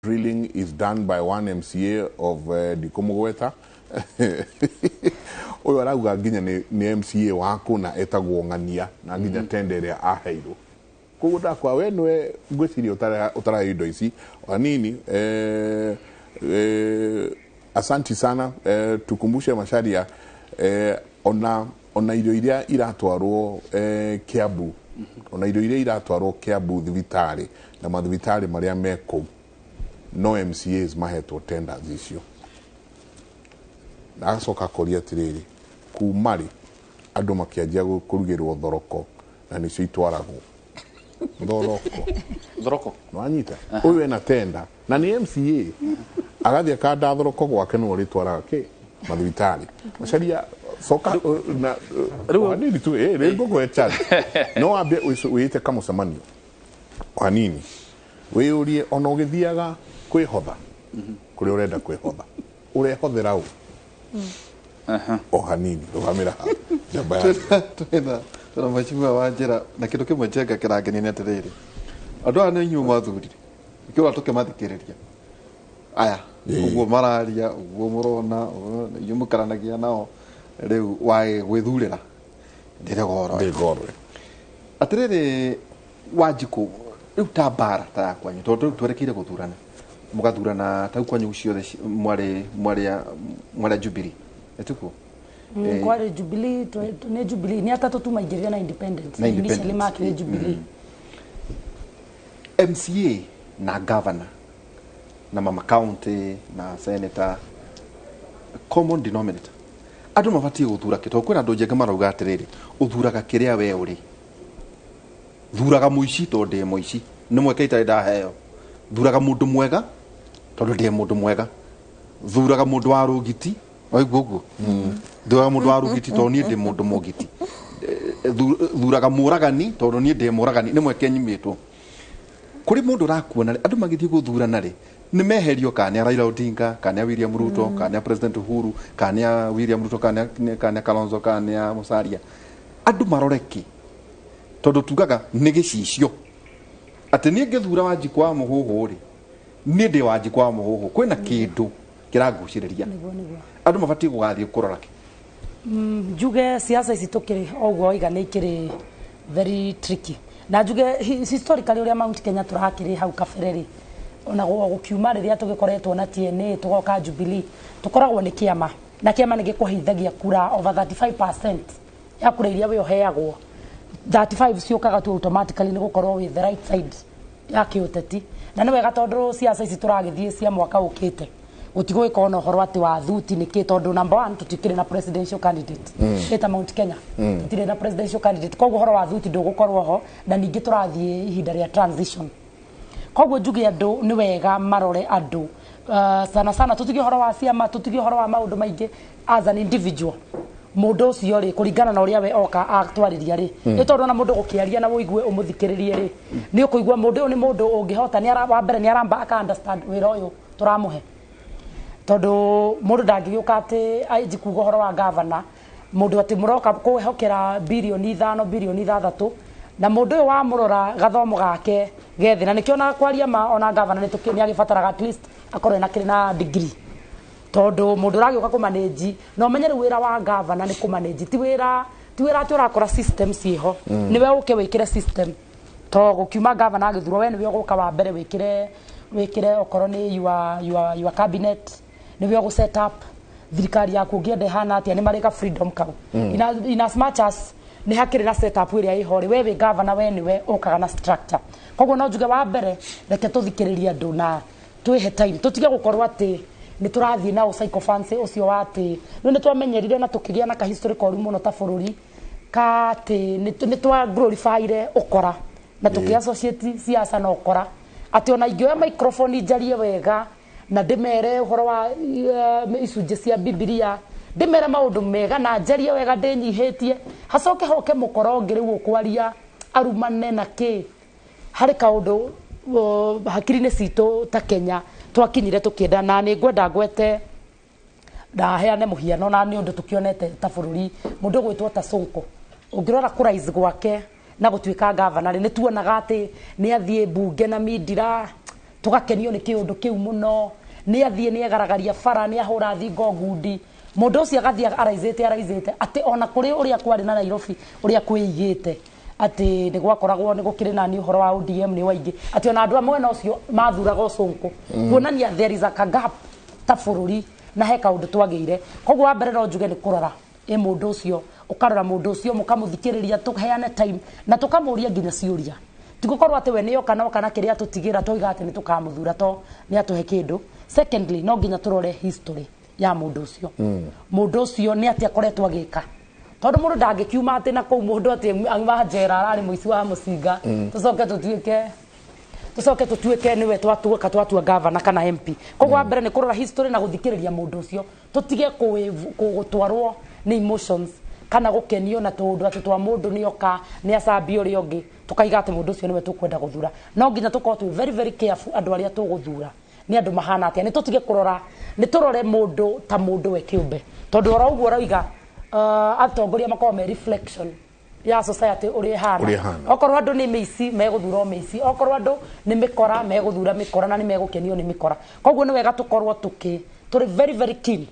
Drilling is done by one MCA of ndikumugweta. Ũyũ arauga nginya nĩ MCA wa kũna etagwo Ng'ania, na nginya tender ĩrĩa aheirwo. Koguo ndakwa we nĩwe ngwĩciria ũtarahe indo ici hanini. Asanti sana. Tukumbushe Macharia, ona irio iria iratwarwo Kiambu, ona irio iria iratwarwo Kiambu thibitarĩ na mathibitarĩ marĩa me kũu, no MCAs mahetwo tenders icio. Na agacoka akoria atĩrĩrĩ, kuma rĩ andũ makĩanjia kũrugĩrwo thoroko na nĩcio itwaragwo thoroko? Thoroko. Nwanyita ũyũ ena tender na nĩ MCA, agathiĩ akanda thoroko gwake, nĩwe ũrĩtwaraga kĩ mathibitarĩ. Macaria, coka na hanini tu. Rĩ ngũkũhe chance, no wambe wĩte kamũcemanio o hanini, wĩyũrie ona ũgĩthiaga kwĩhotha kũrĩa ũrenda kwĩhotha, ũrehothera ũ? O hanini, rũgamĩra hau njamba ya. Twĩna mheshimiwa wa njĩra na kĩndũ kĩmwe njenga kĩrangenia nĩ atĩrĩrĩ, andũ aya nĩ inyuĩ mwathurire, nĩkĩo tũkĩmathikĩrĩria aya. Ũguo mararia, ũguo mũrona, ũguo inyuĩ mũkaranagia nao, rĩu wae gwĩthurĩra ndĩrĩ goro. Ndĩ goro. Atĩrĩrĩ, Wanjikũ, rĩu ta mbara ta ya kwanyu, tondũ rĩu twerekeire gũthurana, mũgathurana ta rĩu kwanyu ciothe mwarĩ a Jubilee, ĩtikuo? Kwarĩ Jubilee, nĩ Jubilee, nĩ atatũ tu maingĩrire na independent. Na Initially independent. Makĩrĩ Jubilee. MCA na governor na mama county na senator, common denominator, andũ mabatiĩ gũthura kĩ? Tondũ kwĩna andũ njenge marauga atĩrĩrĩ, ũthuraga kĩrĩa we ũrĩ. Thuraga mũici tondũ ndĩ mũici, nĩ mweke itarĩ ndaheo. Thuraga mũndũ mwega tondũ ndĩ mũndũ mwega. Thuraga mũndũ wa rũgiti, waigua ũguo, thuraga mũndũ wa rũgiti tondũ niĩ ndĩ mũndũ mũgiti. Thuraga mũragani tondũ niĩ ndĩ mũragani, nĩ mweke nyimĩtwo. Kũrĩ mũndũ ũrakuona rĩ, andũ magĩthiĩ gũthurana rĩ, nĩ meherio kana nĩ a Raila Odinga, kana nĩ a William Ruto, kana nĩ a President Uhuru, kana nĩ a William Ruto, kana nĩ a Kalonzo, kana nĩ a Musalia, andũ marore kĩ? Tondũ tugaga nĩ gĩcicio atĩ niĩ ngĩthura Wanjikũ wa Mũhũhũ rĩ, niĩ ndĩ Wanjikũ wa Mũhũhũ, kwĩna kĩndũ kĩrangucĩrĩria. Nĩguo. Andũ mabatiĩ gũgathiĩ kũrora kĩ? Njuge siasa ici tũkĩrĩ o ũguo waiga nĩ ikĩrĩ very tricky, na njuge historically ũrĩa Mount Kenya tũrakĩrĩ hau kabere rĩ, ona gũkiuma rĩrĩa tũgĩkoretwo na TNA, tũgoka Jubilee, tũkoragwo nĩ kĩama, na kĩama nĩ gĩkũheithagia kura over 35% ya kura iria we ũheagwo. 35 ciũkaga tu automatically nĩ gũkorwo wĩ the right side ya kĩũteti. Na nĩ wega tondũ siasa ici tũragĩthiĩ cia mwaka ũkĩte, gũtigũgĩkorwo na ũhoro atĩ wa thuti nĩkĩ, tondũ number one tũtikĩrĩ na presidential candidate. Ĩta Mount Kenya tũtirĩ na presidential candidate, koguo ũhoro wa thuti ndũgũkorwo ho. Na ningĩ tũrathiĩ ihinda rĩa transition, koguo njuge andũ nĩ wega marore andũ, sana sana tũtige ũhoro wa ciama, tũtige ũhoro wa maũndũ maingĩ. As an individual, mũndũ ũcio rĩ, kũringana na ũrĩa we oka atwarĩria rĩ, nĩ tondũ ona mũndũ gũkĩaria na ũigue ũmũthikĩrĩrie rĩ, nĩ ũkũigua mũndũ ũyũ nĩ mũndũ ũngĩhota. Nĩ wa mbere nĩ aramba aka understand wĩra ũyũ tũramũhe, tondũ mũndũ ndangĩgĩũka atĩ anji kuga ũhoro wa gavana, mũndũ atĩ mũroka kwĩhokera 5 birioni, 6 birioni na mũndũ ũyũ wamũrora gathomo gake gethĩ, na nĩkĩo ona kwaria ma ona gavana nĩ agĩbataraga at least akorwo ena kĩrĩ na degree, tondũ mũndũ ũragĩũka kũmanĩnji na ũmenye rĩu wĩra wa gavana nĩ kũmanĩnji, ti wĩra atĩ ũrakora system ciĩho, nĩwe ũke wĩkĩre system. To gũkiuma gavana agĩthurwo, we nĩwe ũgũka wa mbere wĩkĩre okorwo nĩ your cabinet, nĩwe ũgũ set up thirikari yaku ũngĩenda ĩhana atĩa. Nĩ marĩ ka freedom kau. In as much as nĩ hakĩrĩ na setup ĩrĩa ĩho rĩ, we wĩ gavana, we nĩwe ũkaga na structure. Koguo no njuge wa mbere, reke tũthikĩrĩrie andũ na twĩhe time, tũtige gũkorwo atĩ nĩ tũrathiĩ na sycophancy ũcio wa atĩ rĩu nĩ twamenyerire na tũkĩgĩa na ka history koru mũno ta bũrũri ka atĩ nĩ twa glorifyire ũkora na tũkĩ associate siasa na ũkora, atĩ ona ingĩoya microphone njarie wega na ndĩmere ũhoro wa icunjĩ cia Bibilia, ndĩmere maũndũ mega na njarie wega ndĩnyihĩtie, hacoke hoke mũkora ũngĩ rĩu ũkwaria arumane na kĩ. Harĩ kaũndũ hakiri-inĩ citũ ta Kenya twakinyire tũkĩenda, na nĩ ngwenda ngwete ndaheane mũhiano, na nĩ ũndũ tũkĩonete ta bũrũri, mũndũ ũgwĩtwo ta Sonko, ũngĩrora kũraise gwake na gũtuĩka gavana rĩ, nĩ tuonaga atĩ nĩ athiĩ mbunge na mindira Tũgakenio nĩ kĩũndũ kĩu mũno, nĩ athiĩ, nĩ egaragaria bara, nĩ ahũra thingo ngundi, mũndũ ũcio agathiĩ araicĩte atĩ ona kũrĩ ũrĩa kwarĩ na Nairobi, ũrĩa kwĩigĩte atĩ nĩ gwakoragwo nĩ gũkĩrĩ na nĩ ũhoro wa ODM nĩ waingĩ, atĩ ona andũ a mwena ũcio mathuraga ũcũnkũ, kuonania there is a gap ta bũrũri na he kaũndũ twagĩire. Koguo wa mbere no njuge nĩ kũrora ĩ mũndũ ũcio, ũkarora mũndũ ũcio, mũkamũthikĩrĩria, tũheane time na tũkamũria nginya ciũria. Ti gũkorwo atĩ we nĩoka noka na kĩrĩa atũtigĩra tũiga atĩ nĩ tũkamũthura to nĩ atũhe kĩndũ. Secondly, no nginya tũrore history ya mũndũ ũcio. Mũndũ ũcio nĩ atĩ akoretwo agĩka, tondũ mũndũ ndangĩkiuma atĩ na kũu mũndũ atĩ auma njera ararĩ mũici wa mũcinga, tũcoke tũtuĩke nĩwe twatuĩka twatua gavana kana MP. Koguo wa mbere nĩ kũrora history na gũthikĩrĩria mũndũ ũcio, tũtige gũtwarwo nĩ emotions kana gũkenio na tũũndũ atĩ twa mũndũ nĩoka nĩ acambia ũrĩa ũngĩ, tũkaiga atĩ mũndũ ũcio nĩwe tũkwenda gũthura. No nginya tũkorwo twĩ very very careful andũ arĩa tũgũthura nĩ andũ mahana atĩa. Nĩ tũtige kũrora, nĩ tũrore mũndũ ta mũndũ we kĩũmbe, tondũ oro ũguo ũroiga, atongoria makoragwo me reflection ya society ũrĩa ĩhana. Ũrĩa ĩhana. Okorwo andũ nĩ mĩici, megũthura o mĩici. Okorwo andũ nĩ mĩkora, megũthura mĩkora na nĩ megũkenio nĩ mĩkora. Koguo nĩ wega tũkorwo tũkĩ tũrĩ very very keen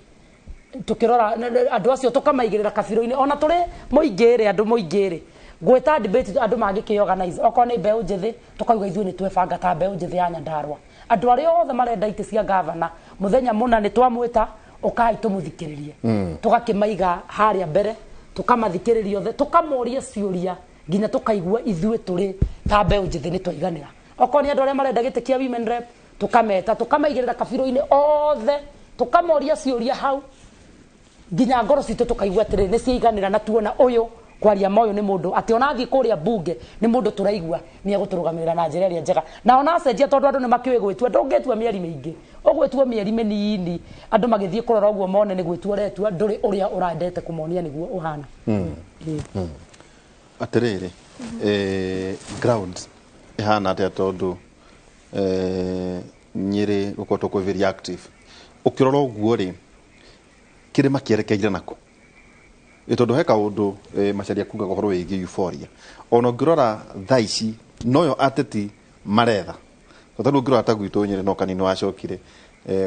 tukirora andũ acio, tũkamaigĩrĩra kabirũ-inĩ ona tũrĩ mũingĩ rĩ, andũ mũingĩ rĩ, gwĩta debate, andũ mangĩkĩ organize, okorwo nĩ mbeũ njĩthĩ, tũkauga ithuĩ nĩ twebanga ta mbeũ njĩthĩ ya Nyandarua, andũ arĩa othe marenda itĩ cia gavana, mũthenya mũna nĩ twamwĩta, ũkai tũmũthikĩrĩrie. Tũgakĩmaiga harĩa mbere, tũkamathikĩrĩria othe, tũkamoria ciũria nginya tũkaigua ithuĩ tũrĩ ta mbeũ njĩthĩ nĩ twaiganĩra. Okorwo nĩ andũ arĩa marenda gĩtĩ kĩa women rep, tũkameta, tũkamaigĩrĩra kabirũ-inĩ othe, tũkamoria ciũria hau nginya ngoro citũ tũkaigua atĩrĩ nĩ ciaiganĩra na tuona ũyũ kwaria ma ũyũ nĩ mũndũ atĩ ona athiĩ kũrĩa bunge nĩ mũndũ tũraigua nĩ egũtũrũgamĩrĩra na njĩra ĩrĩa njega, na ona acenjia, tondũ andũ nĩ makĩũĩ gwĩtua, ndũngĩtua mĩeri mĩingĩ, ũgwĩtua mĩeri mĩnini, andũ magĩthiĩ kũrora ũguo mone nĩ gwĩtua ũretua, ndũrĩ ũrĩa ũrendete kũmonia nĩguo ũhana. Ĩĩ. Atĩrĩrĩ, ground ĩhana atĩa? Tondũ Nyĩrĩ gũkoretwo kwĩ very active, ũkĩrora ũguo rĩ, kĩrĩma kĩerekeire nako? Ĩ tondũ he kaũndũ Macharia kugaga ũhoro wĩgiĩ euphoria, ona ũngĩrora thaa ici noyo ateti maretha, tondũ ũngĩrora ta gwitũ Nyĩrĩ no kanini wacokire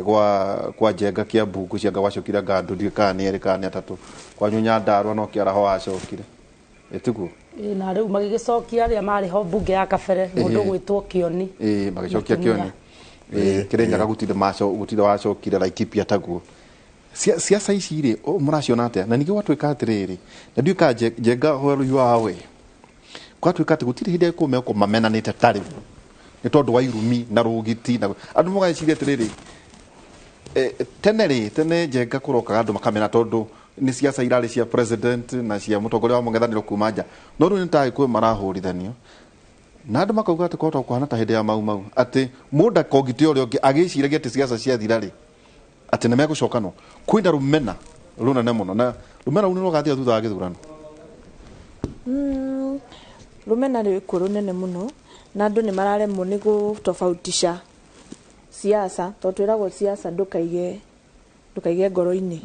gwa Njenga Kiambu, ngwĩciria gwacokire anga andũ ndiũĩ kana nĩ erĩ kana nĩ atatũ, kwanyu Nyandarua no kĩaraho wacokire. Ĩtiguo? Ĩĩ, na rĩu magĩgĩcokia arĩa marĩ ho mbunge ya kabere, mũndũ gwĩtwo Kĩoni. Ĩĩ, magĩcokia. Mũtumia. Kĩoni. Ĩĩ, Kĩrĩnyaga gũtirĩ maco gũtirĩ wacokire Laikipia taguo. Ciaca ici rĩ, mũraciona atĩa? Na ningĩ gwatuĩka atĩrĩrĩ, na ndiũĩ kana Njenga where you are we, gwatuĩka atĩ gũtirĩ hĩndĩ agĩkũyũ megũkorwo mamenanĩte ta rĩu, nĩ tondũ wa irumi na rũgiti, na andũ mũgeciria atĩrĩrĩ, tene rĩ, tene Njenga kũrokaga andũ makamena tondũ nĩ ciaca irarĩ cia president na cia mũtongoria wa mũng'ethanĩro kuma nja, no rĩu nĩ ta agĩkũyũ marahũrithanio na andũ makauga atĩ kwahota kũhana ta hĩndĩ ya Mau Mau, atĩ mũndũ akongite ũrĩa ũngĩ agĩciragia atĩ ciaca ciathira rĩ, atĩ nĩ megũcokanwo. Kwĩna rũmena rũnene mũno, na rũmena rũu nĩ rũgathira thutha wa gĩthurano? Rũmena rwĩkuo rũnene mũno, na andũ nĩ mararemwo nĩ gũtofautisha siasa, tondũ twĩragwo siasa ndũkaige ngoro-inĩ.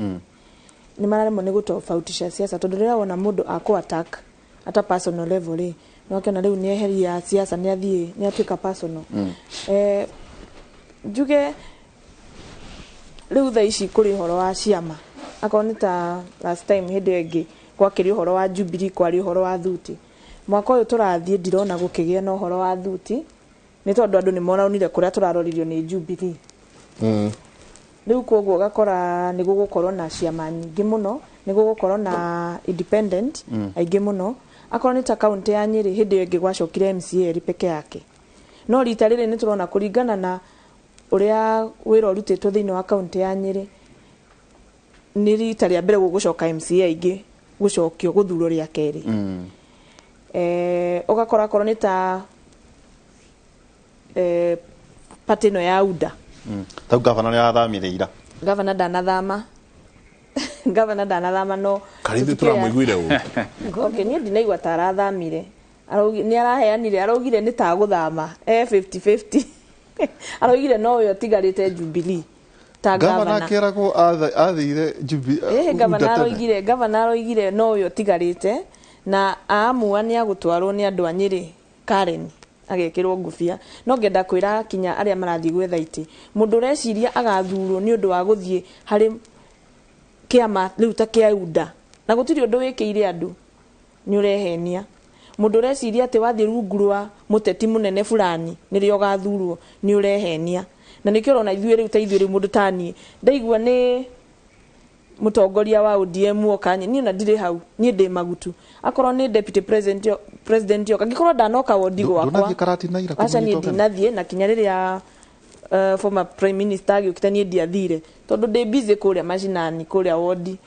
Nĩ mararemwo nĩ gũtofautisha siasa, tondũ rĩrĩa wona mũndũ akũ attack ata personal level rĩ, no akĩona rĩu nĩ eheria siasa, nĩ athiĩ nĩ atuĩka personal. Njuge rĩu thaa ici kũrĩ ũhoro wa ciama, akorwo nĩ ta last time, hĩndĩ ĩyo ĩngĩ gwakĩrĩ ũhoro wa Jubilee, kwarĩ ũhoro wa thuti. Mwaka ũyũ tũrathiĩ ndirona gũkĩgĩa na ũhoro wa thuti, nĩ tondũ andũ nĩ moronire kũrĩa tũraroririo nĩ Jubilee. Rĩu koguo ũgakora nĩ gũgũkorwo na ciama nyingĩ mũno, nĩ gũgũkorwo na independent aingĩ mũno. Akorwo nĩ ta kaunti ya Nyĩrĩ, hĩndĩ ĩyo ĩngĩ gwacokire MCA erĩ peke yake, no rita rĩrĩ nĩ tũrona kũringana na ũrĩa wĩra ũrutĩtwo thĩinĩ wa kaunti ya Nyĩrĩ, nĩ rita rĩa mbere gũgũcoka MCA aingĩ gũcokio gũthurwo rĩa kerĩ. Ũgakora akorwo nĩ ta party ĩno ya UDA. Tau gavana nĩ arathamire ira. Gavana ndanathama, gavana ndanathama, no Karĩthĩ tũtikĩoya- tũramũiguire ũru. Okay, niĩ ndinaigua ta arathamire. Nĩ araheanire, araugire nĩ ta gũthama e 50-50, araugire no we ũtigarĩte Jubilee ta gavana gavana. akeragwo athire Ĩhĩ, UDA gavana tene. Aroigire, gavana aroigire no we ũtigarĩte, na aamua nĩ agũtwarwo nĩ andũ a Nyĩrĩ Karen. Agekĩrwo ngũbia. No ngenda kwĩra kinya arĩa marathiĩ gwetha itĩ, mũndũ ũreciria agathurwo nĩ ũndũ wa gũthiĩ harĩ kĩama rĩu ta kĩa UDA na gũtirĩ ũndũ wĩkĩire andũ, nĩ ũrehenia. Mũndũ ũreciria atĩ wathiĩ rungu rwa mũteti mũnene fulani nĩrĩo ũgathurwo, nĩ ũrehenia. Na nĩkĩo ũrona ithuĩ rĩu, ta ithuĩ rĩu, mũndũ ta niĩ ndaigua nĩ mũtongoria wa ODM oka, niĩ ona ndirĩ hau, niĩ ndĩ Magutu. Akorwo nĩ deputy president yoka, angĩkorwo ndanoka wondi gwakwa. Ndũnathiĩ Karatina ira? Aca, niĩ kũmũnyita ũgeni? Ndinathiĩ. Na kinya rĩrĩa former prime minister agĩũkĩte, niĩ ndiathire tondũ ndĩ busy kũrĩa macinani, kũrĩa wondi.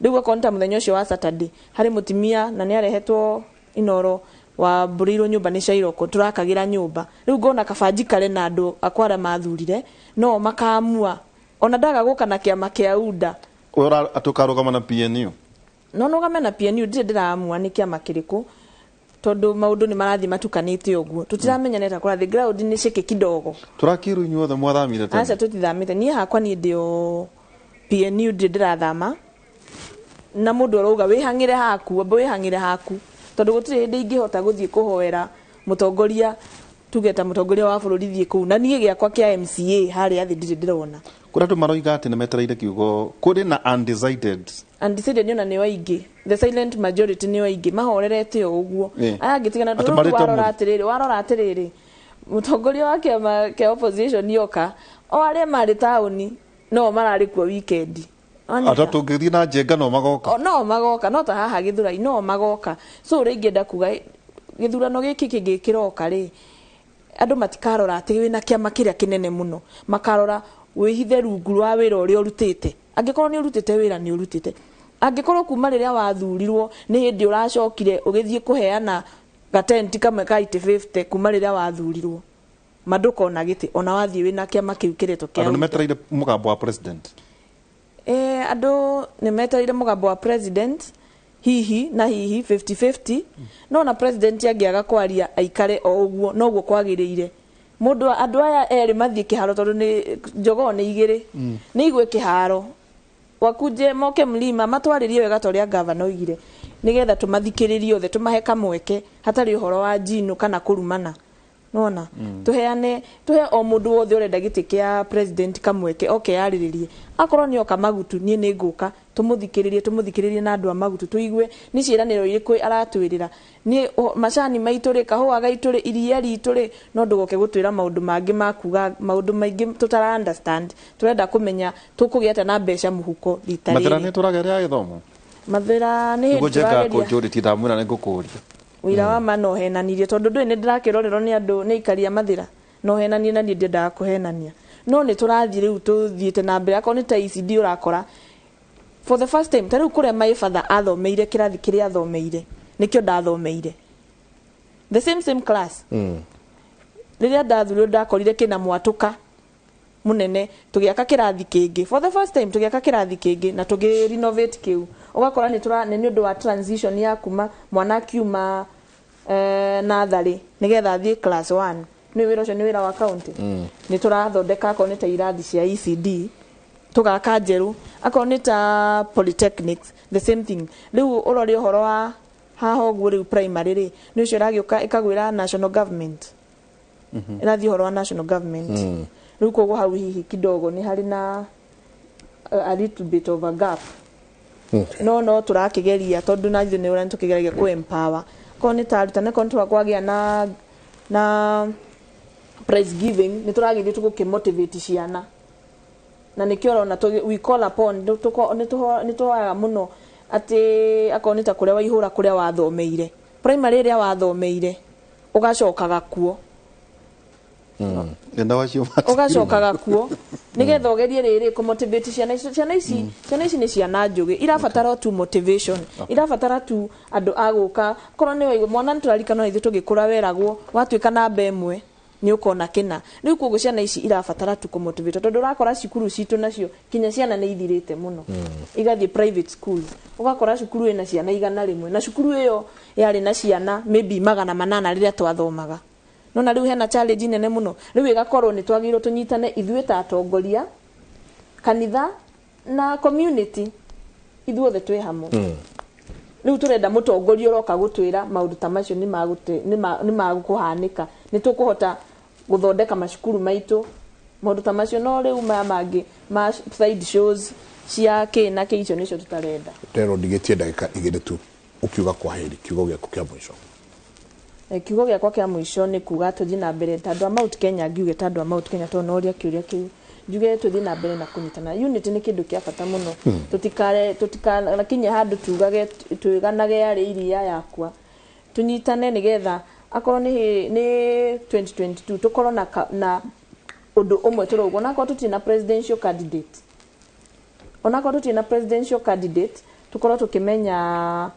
Rĩu akorwo nĩ ta mũthenya ũcio wa Saturday, harĩ mũtumia na nĩ arehetwo Inoro wambũrĩirwo nyũmba nĩ Cairoko, tũrakagĩra nyũmba. Rĩu ngona kaba njikare na andũ akwa arĩa mathurire no makaamua, ona ndaga gũka na kĩama kĩa UDA. We atũkarũgama na PNU? No nũgame na PNU, ndirĩ ndĩramua nĩ kĩama kĩrĩkũ, tondũ maũndũ nĩ marathiĩ matukanĩte ũguo, tũtiramenya nĩ ta kũrathiĩ. Ground nĩ shaky kidogo. Tũrakĩrwo inyuothe mwathamire tene. Aca, tũtithamĩte. Niĩ hakwa, niĩ ndĩ o PNU, ndirĩ ndĩrathama. Na mũndũ arauga wĩhang'ĩre haku, amba wĩhang'ĩre haku, tondũ gũtirĩ hĩndĩ ingĩhota gũthiĩ kũhoera mũtongoria, tuge ta mũtongoria wa bũrũri, thiĩ kũu na niĩ gĩakwa kĩa MCA harĩa thĩ ndirĩ ndĩrona. Kũrĩ andũ maroiga atĩ nĩ metereire kiugo, kũrĩ na undecided. Undecided nĩ ona nĩo aingĩ, the silent majority nĩo aingĩ mahorerete o ũguo. Aya angĩ tigana. Atĩ Rĩu marĩte warora mũri. atĩrĩrĩ, warora atĩrĩrĩ, mũtongoria wa kĩama kĩa opposition yoka, o arĩa marĩ taũni no mararĩ kuo weekend. Wanyita? Ata tũngĩthiĩ na njenga no magoka. O, no magoka, no ta haha Gĩthũrai no magoka. So ũrĩa ingĩenda kuga, gĩthurano gĩkĩ kĩngĩ kĩroka rĩ, andũ matikarora atĩ wĩna kĩama kĩrĩa kĩnene mũno, makarora wĩhithe rungu rwa wĩra ũrĩa ũrutĩte. Angĩkorwo nĩ ũrutĩte wĩra, nĩ ũrutĩte. Angĩkorwo kuma rĩrĩa wathurirwo nĩ hĩndĩ ũracokire ũgĩthiĩ kũheana gatenti kamwe ka itĩ 50 kuma rĩrĩa wathurirwo, ma ndũkona gĩtĩ ona wathiĩ wĩna kĩama kĩu kĩretwo kĩa Andũ nĩ UDA. metereire mũgambo wa president. Andũ nĩ metereire mũgambo wa president, hihi na hihi 50-50. No na president angĩaga kwaria, aikare o ũguo, noguo kwagĩrĩire. Mũndũ, andũ aya erĩ mathiĩ kĩharo, tondũ nĩ njogoo nĩ igĩrĩ, nĩ igwe kĩharo, wakuje moke mlima matwarĩrie wega ta ũrĩa gavana oigire, nĩgetha tũmathikĩrĩrie othe, tũmahe kamweke hatarĩ ũhoro wa njino kana kũrumana. Nona tuheane, tuhe o mũndũ wothe ũrenda gĩtĩ kĩa president kamweke oke yarĩrĩrie. Akorwo nĩ oka Magutu, niĩ nĩ ngũka tũmũthikĩrĩrie, tũmũthikĩrĩrie na andũ a Magutu, tũigue nĩ ciĩranĩro irĩkũ aratwĩrĩra. Niĩ macani maitũ rĩ, kahũa gaitũ rĩ, iria ritũ rĩ, no ndũgoke gũtwĩra maũndũ mangĩ ma kuga maũndũ maingĩ tũtara understand. Tũrenda kũmenya tũkũgĩa atĩa na mbeca mũhuko rita Mathĩra rĩrĩ. nĩ tũrageria gĩthomo. Mathĩra nĩ hĩndĩ Nĩguo njenga tũrageria. kũnjũrĩtie, ndamwĩra nĩ ngũkũria. Wĩra wa ma no henanirie, tondũ ndũĩ nĩ ndĩrakĩrorerwo nĩ andũ, nĩ aikari a Mathĩra. No henanie, na niĩ ndiendaga kũhenania, no nĩ tũrathiĩ rĩu tũthiĩte na mbere. Akorwo nĩ ta ECD, ũrakora for the first time ta rĩu kũrĩa my father athomeire, kĩrathi kĩrĩa athomeire nĩkĩo ndathomeire, the same same class. Rĩrĩa ndathurirwo, ndakorire kĩna mwatũka munene, tũgĩaka kĩrathi kĩngĩ for the first time, tũgĩaka kĩrathi kĩngĩ na tũgĩ renovate kĩu. Ũgakora nĩ tũra nĩ ũndũ wa transition ya kuma mwana akiuma natharĩ nĩgetha athiĩ class 1. Nĩ wĩra ũcio, nĩ wĩra wa county. Nĩ tũrathondeka akorwo nĩ ta irathi cia ECD, tũgaka njerũ, akorwo nĩ ta polytechnics, the same thing. Rĩu ũrore ũhoro wa haha ũguo rĩu primary rĩ, nĩ ũcio ĩragĩũka ĩkagwĩra national government, ĩrathiĩ ũhoro wa national government. Rĩu koguo hau hihi kidogo nĩ harĩ na a little bit of a gap. No tũrakĩgeria, tondũ na ithuĩ nĩ ũrĩa tũkĩgeragia kũ empower, akorwo nĩ ta arutani, akorwo nĩ kwagĩa na prize giving, nĩ tũragĩthiĩ tũgũkĩ ciana. Na nĩkĩo ũrona we call upon, nĩ tũhoyaga mũno atĩ akorwo nĩ ta kũrĩa waihũra, kũrĩa wathomeire primary, ĩrĩa wathomeire, ũgacokaga kuo. Enda wacio. Ũgacokaga kuo nigetha ũgerie rĩrĩ kũmotivate ciana ici. Ciana ici nĩ ciana njũgĩ, irabatara o tu motivation, irabatara tu andũ a gũka. Korwo nĩ waigua mwana, nĩ tũrarikana ithuĩ tũgĩkũra weragwo watuĩka namba ĩmwe nĩ ũkona kĩna. Rĩu koguo ciana ici irabatara tu kũmotivate, tondũ ũrakora cukuru citũ nacio kinya ciana nĩ ithirĩte mũno, igathiĩ private schools. Ũgakora cukuru ĩna ciana 100, na cukuru ĩyo yarĩ na ciana maybe 800 rĩrĩa twathomaga. Nona rĩu hena challenge nene mũno. Rĩu ĩgakorwo nĩ twagĩrĩirwo tũnyitane ithuĩ ta atongoria, kanitha na community, ithuothe twĩ hamwe. Rĩu tũrenda mũtongoria ũroka gũtwĩra maũndũ ta macio nĩ magũkũhanĩka, nĩ tũkũhota gũthondeka macukuru maitũ, maũndũ ta macio. No rĩu maya mangĩ ma side shows cia kĩ na kĩ, icio nĩcio tũtarenda. Tero ndigĩtie ndagĩka 2 tu ũkiuga kwa heri, kiugo gĩaku kĩa mũico. Kiugo gĩakwa kĩa mũico nĩ kuga tũthiĩ na mbere ta andũ a Mount Kenya. Ngiuge ta andũ a Mount Kenya, tondũ noria kĩũria kĩu, njuge tũthiĩ na mbere na kũnyitana. Unity nĩ kĩndũ kĩa bata mũno. Tũtikarakinye handũ tugage twĩganage yarĩ iria yakwa. Tũnyitane nĩgetha akorwo nĩ 2022 tũkorwo na ũndũ ũmwe tũrauga, onakorwo tũtirĩ na presidential candidate, onakorwo tũtirĩ na presidential candidate, tũkorwo tũkĩmenya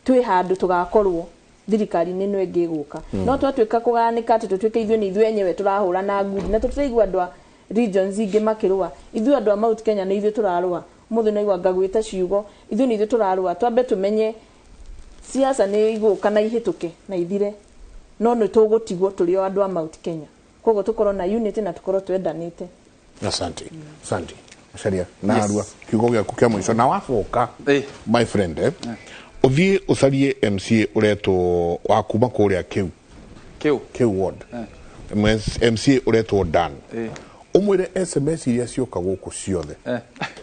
twĩ handũ tũgakorwo thirikari-inĩ ĩno ĩngĩ ĩgũka. No twatuĩka kũgayanĩka atĩ tũtuĩke ithuĩ nĩ ithuĩ enyewe tũrahũra na ngundi, na tũtiraigua andũ a regions ingĩ makĩrũa, ithuĩ andũ a Mount Kenya nĩ ithuĩ tũrarũa. Ũmũthĩ naigua ngagwĩta ciugo, ithuĩ nĩ ithuĩ tũrarũa. Twambe tũmenye siasa nĩ igũka na ihĩtũke na ithire, no nĩ tũgũtigwo tũrĩ o andũ a Mount Kenya. Koguo tũkorwo na unity na tũkorwo twendanĩte. Asante, asante Macharia. Na arua kiugo gĩaku kĩa mũico na wacoka, my friend, ũthiĩ ũcarie MCA ũretwo wa kuma kũrĩa kĩu Kĩu. Kĩu ward, MCA ũretwo Dan, ũmwĩre SMS iria cioka gũkũ ciothe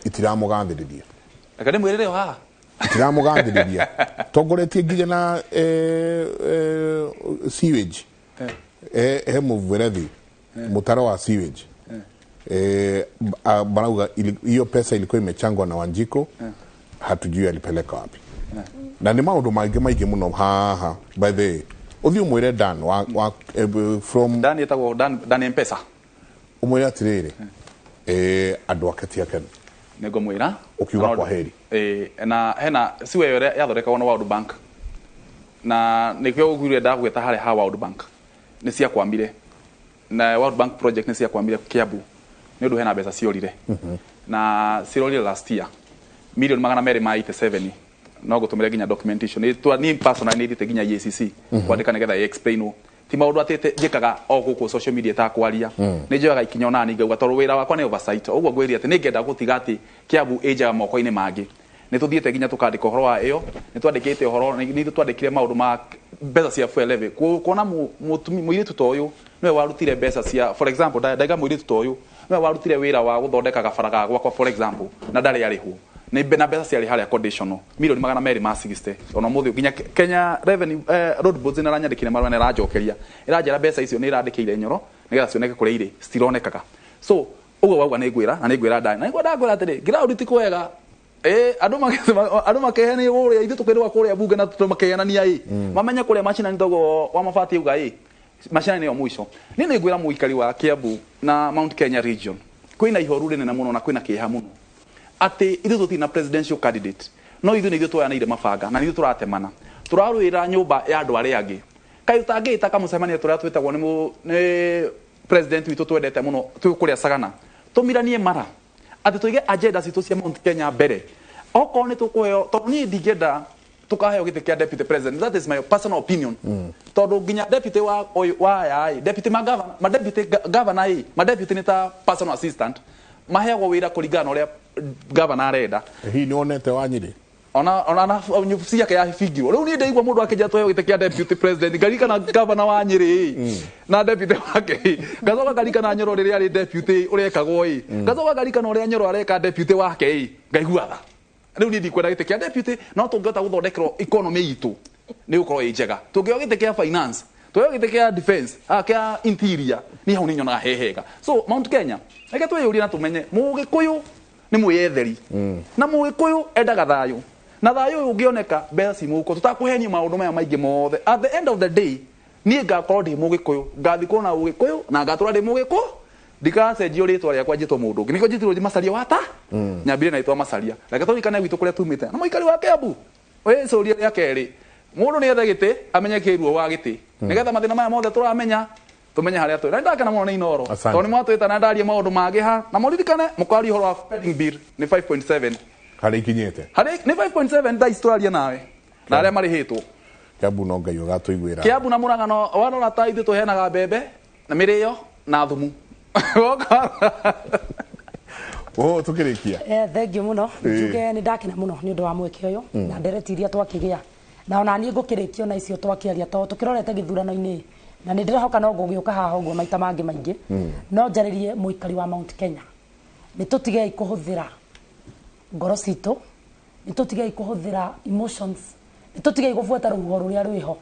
itiramũgathĩrĩria. Reke ndĩmwĩrĩre o haha. Itiramũgathĩrĩria, tongoretie nginya na sewage, he mũberethi mũtaro wa sewage, barauga hiyo pesa ilikuwa imechangwa na Wanjiko, hatujui alipeleka wapi, na nĩ maũndũ maingĩ maingĩ mũno haha. By the way, ũthiĩ ũmwĩre Dan wa from Dan etagwo Dan, Dan Mpesa. Ũmwĩre atĩrĩrĩ, andũ ake ti akenu. Nĩngũmwĩra. Ũkiuga Na kwa heri. Na hena siwe ĩrĩa yathondekagwo na World Bank, na nĩkĩo ũguire ndagwĩta harĩa ha World Bank nĩ ciakwamire, na World Bank project nĩ ciakwamire Kiambu nĩ ũndũ hena mbeca ciorire, na cirorire last year 287 million. No ngũtũmĩre nginya documentation. Nĩ niĩ personally nĩ thiĩte nginya EACC kwandĩka nĩgetha explain. Ti maũndũ atĩ njĩkaga o gũkũ social media ta kwaria, nĩ njoyaga ikinya ona niĩ ngauga, tondũ wĩra wakwa nĩ oversight. Ũguo ngwĩria atĩ nĩ ngenda gũtiga atĩ Kiambu ĩnjaga moko-inĩ mangĩ. Nĩ tũthiĩte nginya tũkandĩka ũhoro wa ĩyo, nĩ twandĩkĩte ũhoro, nĩ ithuĩ twandĩkire maũndũ ma mbeca cia fuel levy. Kuona mũirĩtu ta ũyũ nĩwe warutire mbeca cia, for example, ndaiga mũirĩtu ta ũyũ nĩwe warutire wĩra wa gũthondeka gabara ga gwakwa, for example, na ndarĩ arĩhwo nĩ na mbeca ciarĩ harĩa conditional 260 million. Ona mũthĩ nginya Kenya Revenue Road Boards nĩ aranyandĩkire marũa na ĩranjokeria, ĩranjĩra mbeca icio nĩ ĩrandĩkĩire Nyoro nĩgetha cioneke kũrĩa irĩ, citironekaga. So ũguo wauga nĩ ngwĩra, na nĩ ngwĩra ndani, na nĩ ngwenda ngwĩra atĩrĩ, ground ti kwega. Andũ makehenio kũrĩa, ithuĩ tũkĩrũa kũrĩa bunge na tũmakehenania ĩ mamenye kũrĩa macinani toguo wa mabati uga ĩ macinani nĩyo mũico. Niĩ nĩ ngwĩra mũikari wa Kiambu na Mount Kenya region, kwĩna ihoru rĩnene mũno na kwĩna kĩeha mũno atĩ ithuĩ tũtirĩ na presidential candidate, no ithuĩ nĩ ithuĩ twoyanĩire mabanga na nĩ ithuĩ tũratemana, tũrarũĩra nyũmba ya andũ arĩa angĩ. Kaĩ ũtangĩĩta kamũcemanio tũrĩa twĩtagwo nĩ president witũ twendete mũno twĩ kũrĩa Sagana, tũmiranie mara atĩ tũige agenda citũ cia Mount Kenya mbere, okorwo nĩ tũkũheo, tondũ niĩ ndingĩenda tũkaheo gĩtĩ kĩa deputy president. That is my personal opinion, tondũ nginya deputy wa ũyũ wa aya ĩ deputy ma governor, ma deputy governor ĩ ma deputy nĩ ta personal assistant, maheagwo wĩra kũringana na ũrĩa governor arenda. Hihi nĩ wonete Wanyĩrĩ? Ona na nyubu yake yabingirwo. Rĩu niĩ ndaigua mũndũ akĩnjĩra tũheo gĩtĩ kĩa deputy president, ngarikana governor wa Nyĩrĩ ĩ na deputy wake ĩ, ngacoka ngarikana Nyoro rĩrĩa arĩ deputy ũrekagwo ĩ, ngacoka ngarikana ũrĩa Nyoro areka deputy wake ĩ, ngaigua tha. Rĩu niĩ ndikwenda gĩtĩ kĩa deputy, no tũngĩhota gũthondekerwo economy itũ nĩ gũkorwo ĩ njega. Tũngĩheo gĩtĩ kĩa finance, tũheo gĩtĩ kĩa defense, kĩa interior, niĩ hau nĩ nyonaga he hega. So Mount Kenya, reke twĩyũrie na tũmenye mũgĩkũyũ nĩ mwĩyetheri, na mũgĩkũyũ endaga thayũ, na thayũ ũyũ ũngĩoneka mbeca ci mũhuko, tũtakũhenio maũndũ maya maingĩ mothe. At the end of the day, niĩ ngakorwo ndĩ mũgĩkũyũ, ngathikwo na ũgĩkũyũ na ngatũra ndĩ mũgĩkũyũ, ndikacenjio rĩtwa rĩakwa njĩtwo mũndũ ũngĩ. Nĩkĩo njĩtirwo Macaria wata nyambire na rĩtwa Macaria. Reke tũririkane gwitũ kũrĩa tumĩte. Na mũikari wa Kiambu wĩcũrie rĩa kerĩ, mũndũ nĩ ethe gĩtĩ amenye kĩruo wa gĩtĩ, nĩgetha mathĩna maya mothe tũramenya tũmenye harĩa tũrĩ. Na nĩndakena mũno nĩ Inoro, Asante. tondũ nĩ mwatwĩta na ndarie maũndũ mangĩ ha, na mũririkane mũkaria ũhoro wa pending bill nĩ 5.7. Harĩa ikinyĩte? Harĩ nĩ 5.7 thaa ici tũraria nawe, na arĩa marĩhĩtwo. Kiambu no Ngai ũgatũiguĩra. Kiambu na Murang'a, no warora ta ithuĩ tũheanaga mbembe na mĩrĩo na thumu. Oh tukirikia. Thank you muno. Njuge ni ndakena muno ni undu wa mweke uyu na ndereti iria twakigia. Na ona niĩ ngũkĩrĩkio na icio twakĩaria tondũ tũkĩrorete gĩthurano-inĩ na nĩ ndĩrehoka no ngũgĩũka haha ũguo maita mangĩ maingĩ. No njarĩrie mũikari wa Mount Kenya, nĩ tũtigei kũhũthĩra ngoro citũ, nĩ tũtigei kũhũthĩra emotions, nĩ tũtigei gũbuata rũhuho rũrĩa rwĩho,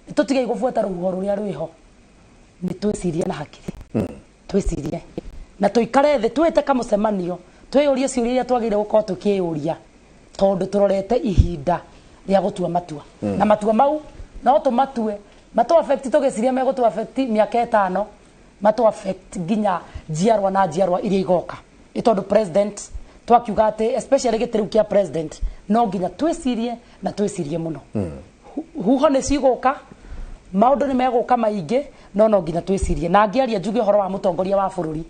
nĩ tũtigei gũbuata rũhuho rũrĩa rwĩho. Nĩ twĩcirie na hakiri, twĩcirie na tũikare thĩ twĩte kamũcemanio, twĩyũrie ciũria iria twagĩrĩire gũkorwo tũkĩyũria tondũ tũrorete ihinda rĩa gũtua matua. Na matua mau no tũmatue matu affect tũgĩciria megũtũ affect mĩaka 5, matu affect nginya njiarwa na njiarwa iria igoka. Nĩ tondũ president twakiuga atĩ especially gĩtĩ rĩu kĩa president no nginya twĩcirie na twĩcirie mũno. Huho nĩ cigũka, maũndũ nĩ megũka maingĩ, no no nginya twĩcirie. Na ngĩaria njuge ũhoro wa mũtongoria wa bũrũri,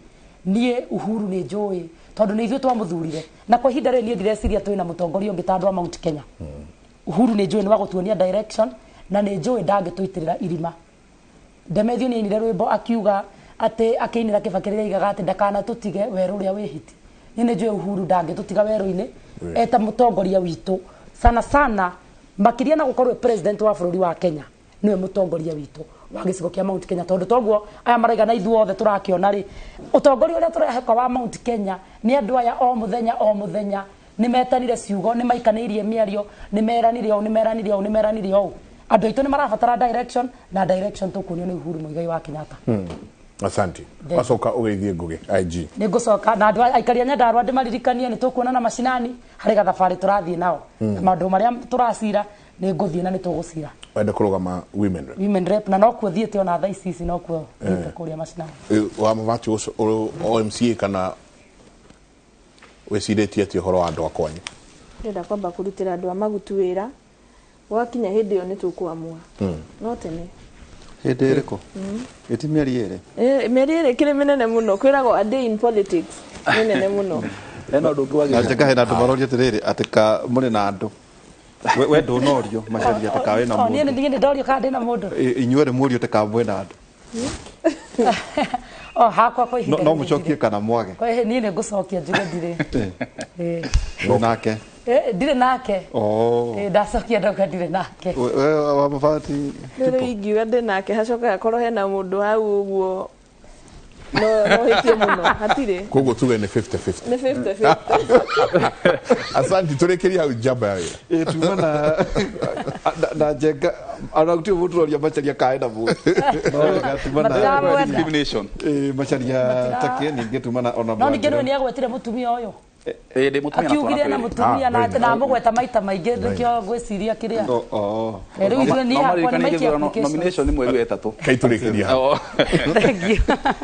niĩ Uhuru nĩ njũĩ tondũ nĩ ithuĩ twamũthurire, na kwa ihinda rĩrĩ niĩ ndireciria twĩna mũtongoria ũngĩ ta andũ a Mount Kenya. Uhuru nĩ njũĩ nĩ wa gũtuonia direction na nĩ njũĩ ndangĩtũitĩrĩra irima. Ndemethio nĩ ainire rwĩmbo akiuga atĩ akĩinĩra Kĩbakĩ rĩrĩa aigaga atĩ ndakanatũtige werũ ũrĩa wĩ hiti. Niĩ nĩ njũĩ Uhuru ndangĩtũtiga werũ-inĩ eta mũtongoria witũ, sana sana makĩria na gũkorwo president wa bũrũri wa Kenya niwe mũtongoria witũ wa gĩcigo kĩa Mount Kenya, tondũ toguo aya maraiga na ithuothe tũrakĩona rĩ, ũtongoria ũrĩa tũreheka wa Mount Kenya nĩ andũ aya o mũthenya o mũthenya nĩ metanire ciugo, nĩ maikanĩirie mĩario, nĩ meranire ũũ, nĩ meranire ũũ, nĩ meranire ũũ. Andũ aitũ nĩ marabatara direction, na direction tũkuonio nĩ Uhuru Muigai wa Kenyatta. Asante. Wacoka ũgeithie Ngũgĩ IG. Nĩ ngũcoka na andũ aikari a Nyandarua ndĩmaririkanie nĩ tũkuonana macinani harĩ gathabarĩ tũrathiĩ nao. Na maũndũ marĩa tũracira nĩ ngũthiĩ na nĩ tũgũcira. Wenda kũrũgama women rep. Women rep na no kuo thiĩte ona thaa ici ici no kuo thiĩte kũrĩa macinani. Wa mabati OMCA kana wĩcirĩtie atĩ ũhoro wa andũ a kwanyu? Ndĩrenda kwamba kũrutĩra andũ a Magutu wĩra, gwakinya hĩndĩ ĩyo nĩ tũkũamua. No tene. Hĩndĩ ĩrĩkũ? Ĩti mĩeri ĩrĩ? Mĩeri ĩrĩ kĩrĩ mĩnene mũno, kwĩragwo a day in politics nĩ nene mũno. Hena ũndũ ũngĩ wagĩrĩire. Na njega hena andũ maroria atĩrĩrĩ atĩ ka mũrĩ na andũ. We ndũnorio macaria atĩ ka wĩna mũndũ. Niĩ nĩ ndorio ka ndĩna mũndũ. Inyuĩ mũrio atĩ ka mwĩna andũ. O hakwa kwa ihinda. No mũcokie kana mwage. Kwa niĩ nĩ ngũcokia njuge ndirĩ. Wĩ nake? Ndirĩ nake. Ndacokia ndauga ndirĩ nake. We wa mabati. Rĩu ingiuga ndĩ nake hacoka hakorwo hena mũndũ hau ũguo no hĩtie mũno hatirĩ. Koguo tuge nĩ 50-50. Nĩ 50-50. Asante, tũrĩkĩrie hau njamba ya wĩra. Tuma na Njenga ona gũtirĩ mũndũ ũroria Macharia kaĩ na mũndũ. No tuma na discrimination. Macharia take ningĩ tuma na ona No ningĩ nĩwe nĩagwetire mũtumia ũyũ. Ndĩ mũtumia na akiugire na mũtumia na na mũgweta maita maingĩ nĩkĩo ngwĩciria kĩrĩa. Rĩu ithuĩ niĩ hakwa nĩ maikia application. Nomination nĩ mweri wa 3. Kai tũrĩkĩrie hau. Thank you.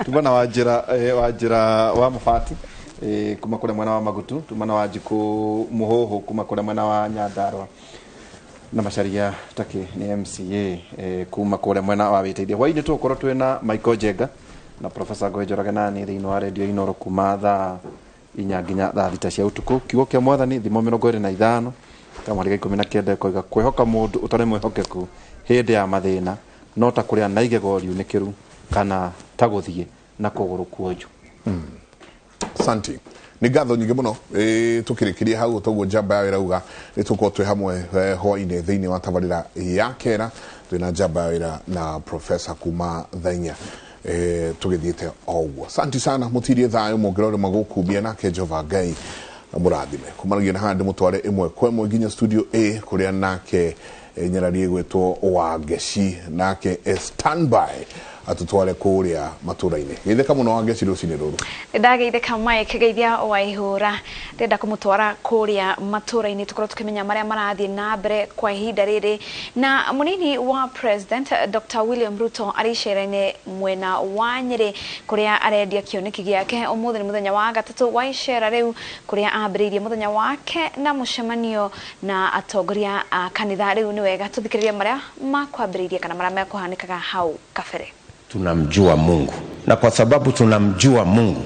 Tuma na Wanjĩra wa Mabati kuma kũrĩa mwena wa Magutu, tuma na Wanjikũ Mũhũhũ kuma kũrĩa mwena wa Nyandarua na Macharia take nĩ MCA kuma kũrĩa mwena wa Wĩteithia. Hwaĩ-inĩ tũgũkorwo twĩna Michael Njenga na Professor Ngũgĩ Njoroge nani thĩinĩ wa Radio Inooro kuma thaa 4 nginya thaa 6 cia ũtukũ. Kiugo kĩa Mwathani thimo 25 kamwarĩ ga 19 koiga kwĩhoka mũndũ ũtarĩ mwĩhokeku hĩndĩ ya mathĩna no ta kũrĩa na igego riunĩkĩru kana ta gũthiĩ na kũgũrũ kuonju. Asante. Nĩ ngatho nyingĩ mũno tũkĩrĩkĩria hau toguo njamba ya wĩra uga nĩ tũkorwo twĩ hamwe hwaĩ-inĩ thĩinĩ wa tabarĩra ya kera twĩna njamba ya wĩra na professor kuma thaa 4 tũgĩthiĩte o ũguo. Asante sana, mũtirie thayũ mũngĩrore magũkumbia nake Jehova Ngai mũrathime. Kumanagia na haha ndĩmũtware ĩmwe kwa ĩmwe nginya studio A kũrĩa nake nyarari ĩgwĩtwo Wangeci nake standby atutware kũrĩa matũra-inĩ. Geithĩka mũno Wangeci rũcinĩ rũrũ. Ndageithĩka Mike, geithia Waihũra. Ndĩrenda kũmũtwara kũrĩa matũra-inĩ tũkorwo tũkĩmenya marĩa marathiĩ na mbere kwa ihinda rĩrĩ. Na mũnini wa President Dr. William Ruto arĩ icera-inĩ mwena wa Nyĩrĩ kũrĩa arendia kĩoneki gĩake. Ũmũthĩ nĩ mũthenya wa gatatũ wa icera rĩu kũrĩa ambĩrĩirie mũthenya wake na mũcemanio na atongoria a kanitha. Rĩu nĩ wega tũthikĩrĩrie marĩa makwambĩrĩirie kana marĩa mekũhanĩkaga hau kabere. Tunamjua Mungu, na kwa sababu tunamjua Mungu,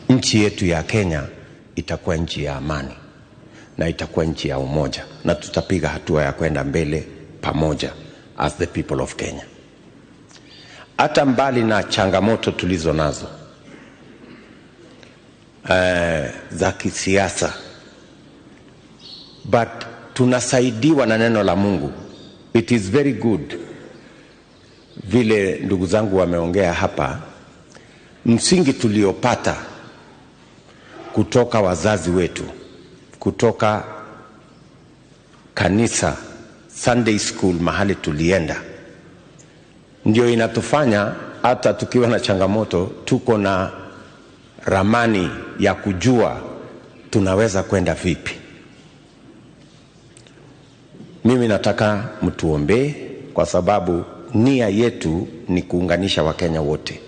nchi yetu ya Kenya itakuwa nchi ya amani na itakuwa nchi ya umoja, na tutapiga hatua ya kwenda mbele pamoja as the people of Kenya. Hata mbali na changamoto tulizo nazo, za kisiasa, but tunasaidiwa na neno la Mungu. It is very good vile ndugu zangu wameongea hapa, msingi tuliopata kutoka wazazi wetu, kutoka kanisa, Sunday school, mahali tulienda, ndio inatufanya hata tukiwa na changamoto tuko na ramani ya kujua tunaweza kwenda vipi. Mimi nataka mtuombee, kwa sababu nia yetu ni kuunganisha Wakenya wote.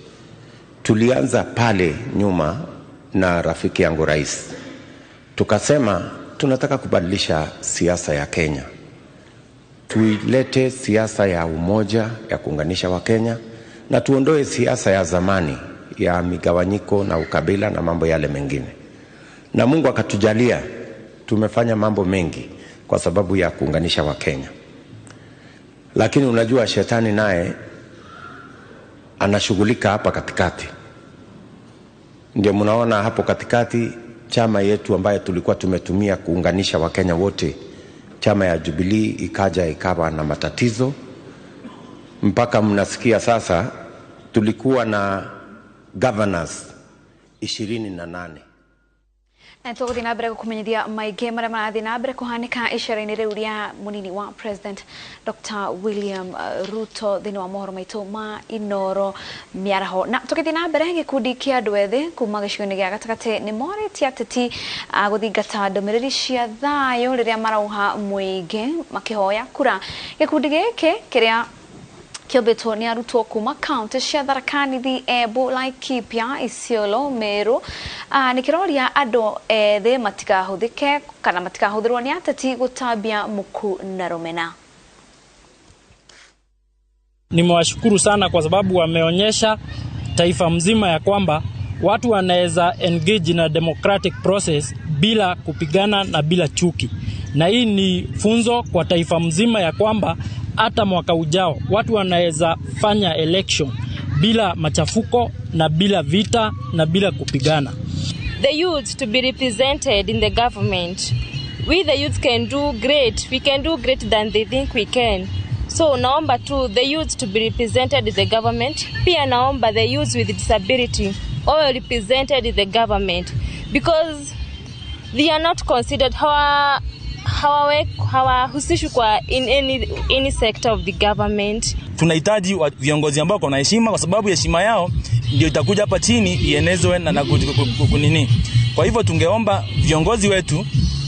Tulianza pale nyuma na rafiki yangu rais, tukasema tunataka kubadilisha siasa ya Kenya, tuilete siasa ya umoja ya kuunganisha Wakenya, na tuondoe siasa ya zamani ya migawanyiko na ukabila na mambo yale mengine. Na Mungu akatujalia, tumefanya mambo mengi kwa sababu ya kuunganisha Wakenya. Lakini unajua shetani naye anashughulika hapa katikati. Ndio mnaona hapo katikati chama yetu ambayo tulikuwa tumetumia kuunganisha Wakenya wote, chama ya Jubilee, ikaja ikawa na matatizo mpaka mnasikia sasa tulikuwa na governors 28. Na tũgũthiĩ na mbere gũkũmenyithia maingĩ marĩa marathiĩ na mbere kũhanĩka icera-inĩ rĩu rĩa mũnini wa President Dr. William Ruto thĩinĩ wa mohoro maitũ ma Inoro mĩaraho. Na tũgĩthiĩ na mbere, gĩkundi kĩa andũ ethĩ kuma gĩcigo-inĩ gĩa gatagatĩ nĩ morĩtie ateti gũthingata ndũmĩrĩri cia thayũ rĩrĩa marauha mũingĩ makĩhoya kura. Gĩkundi gĩkĩ kĩrĩa kĩombĩtwo nĩ arutwo kuma kaunti cia Tharaka Nithi, Embu, Laikipia, Isiolo, Meru, nĩ kĩroria andũ ethĩ matikahũthĩke kana matikahũthĩrwo nĩ ateti gũtambia muku na rũmena. Nimewashukuru sana kwa sababu wameonyesha taifa mzima ya kwamba watu wanaweza engage na democratic process bila kupigana na bila chuki. Na hii ni funzo kwa taifa mzima ya kwamba hata mwaka ujao watu wanaweza fanya election bila machafuko na bila vita na bila kupigana. The youth to be represented in the government. We the youth can do great. We can do great than they think we can. So naomba tu the youth to be represented in the government. Pia naomba the youth with disability all represented in the government, because they are not considered, hawahusishwi kwa in any sector of the government. Tunahitaji viongozi ambao wana heshima, kwa sababu heshima yao ndio itakuja hapa chini ienezwe na kunini. Kwa hivyo tungeomba viongozi wetu,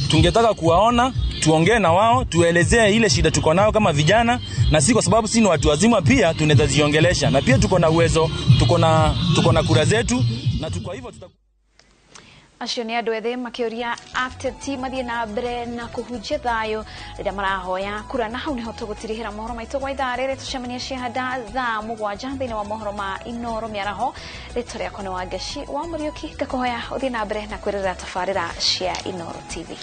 tungetaka kuwaona, tuongee na wao, tuelezee ile shida tuko nayo kama vijana, na si kwa sababu si ni watu wazima pia tunaweza ziongelesha, na pia tuko na uwezo, tuko na kura zetu, na kwa hivyo Acio nĩ andũ ethĩ makĩũria ateti mathiĩ na mbere na kũhunjia thayũ rĩrĩa marahoya kura. Na hau nĩho tũgũtirihĩra mohoro maitũ gwa ithaa rĩrĩ. Tũcemanie ciahanda thaa 7 thĩinĩ wa mohoro ma Inoro mĩaraho. Rĩtwa rĩakwa nĩ Wangeci wa Mũriũki, ngakũhoya ũthiĩ na mbere na kwĩrorera tabarĩra cia Inoro TV.